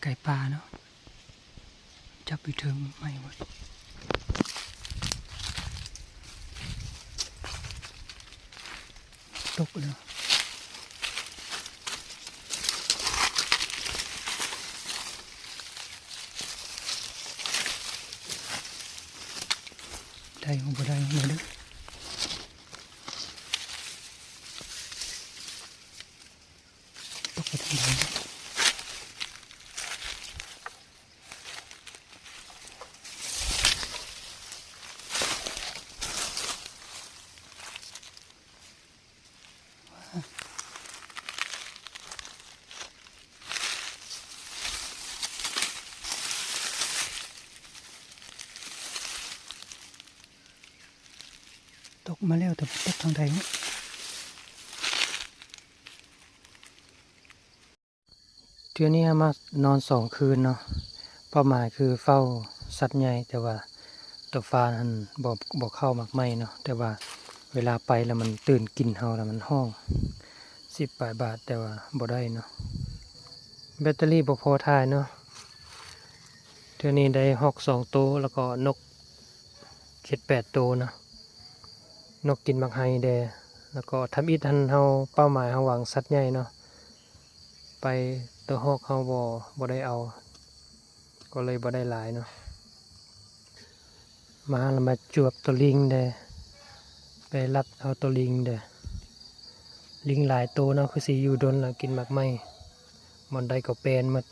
ໄກ່ປ່າເນາະ ຈັບຢູ່ເທິງໄມ້ເບິດ. ຕົກແລ້ວ ໄດ້ບໍ່ໄດ້ເດີ. ຕົກໄປທາງໃດ? ຕົກມາແລ້ວ ແຕ່ຕົກທາງໃດເນາະ? ເທື່ອນີ້ເຮົາມານອນສອງຄືນເນາະ ເປົ້າໝາຍຄືເຝົ້າສັດໃຫຍ່ ແຕ່ວ່າໂຕຟານຫັ້ນບໍ່ ບໍ່ເຂົ້າໝາກໄມ້ເນາະ ແຕ່ວ່າເວລາໄປແລ້ວມັນຕື່ນກິ່ນເຮົາ ແລ້ວມັນຮ້ອງ ສິບປາຍບາດ ແຕ່ວ່າບໍ່ໄດ້ເນາະ. ແບັດເຕີຣີບໍ່ພໍຖ່າຍເນາະ ເທື່ອນີ້ໄດ້ຮອກສອງໂຕ ແລ້ວກໍນົກເຈັດແປດໂຕເນາະ ນົກກິນໝາກໄຮແດ່ ແລ້ວກໍທຳອິດຫັ້ນເຮົາ ເປົ້າໝາຍເຮົາຫວັງສັດໃຫຍ່ເນາະ ໄປໂຕຮອກເຮົາບໍ່ ບໍ່ໄດ້ເອົາ ກໍເລີຍບໍ່ໄດ້ຫຼາຍເນາະ. ມາແລ້ວມາຈວບໂຕລິງແດ່ ໄປລັດເອົາໂຕລິງແດ່ ລິງຫຼາຍໂຕເນາະ ຄືຊິຢູ່ດົນລະ ກິນໝາກໄມ້ ບ່ອນໃດກໍແປນໝົດ.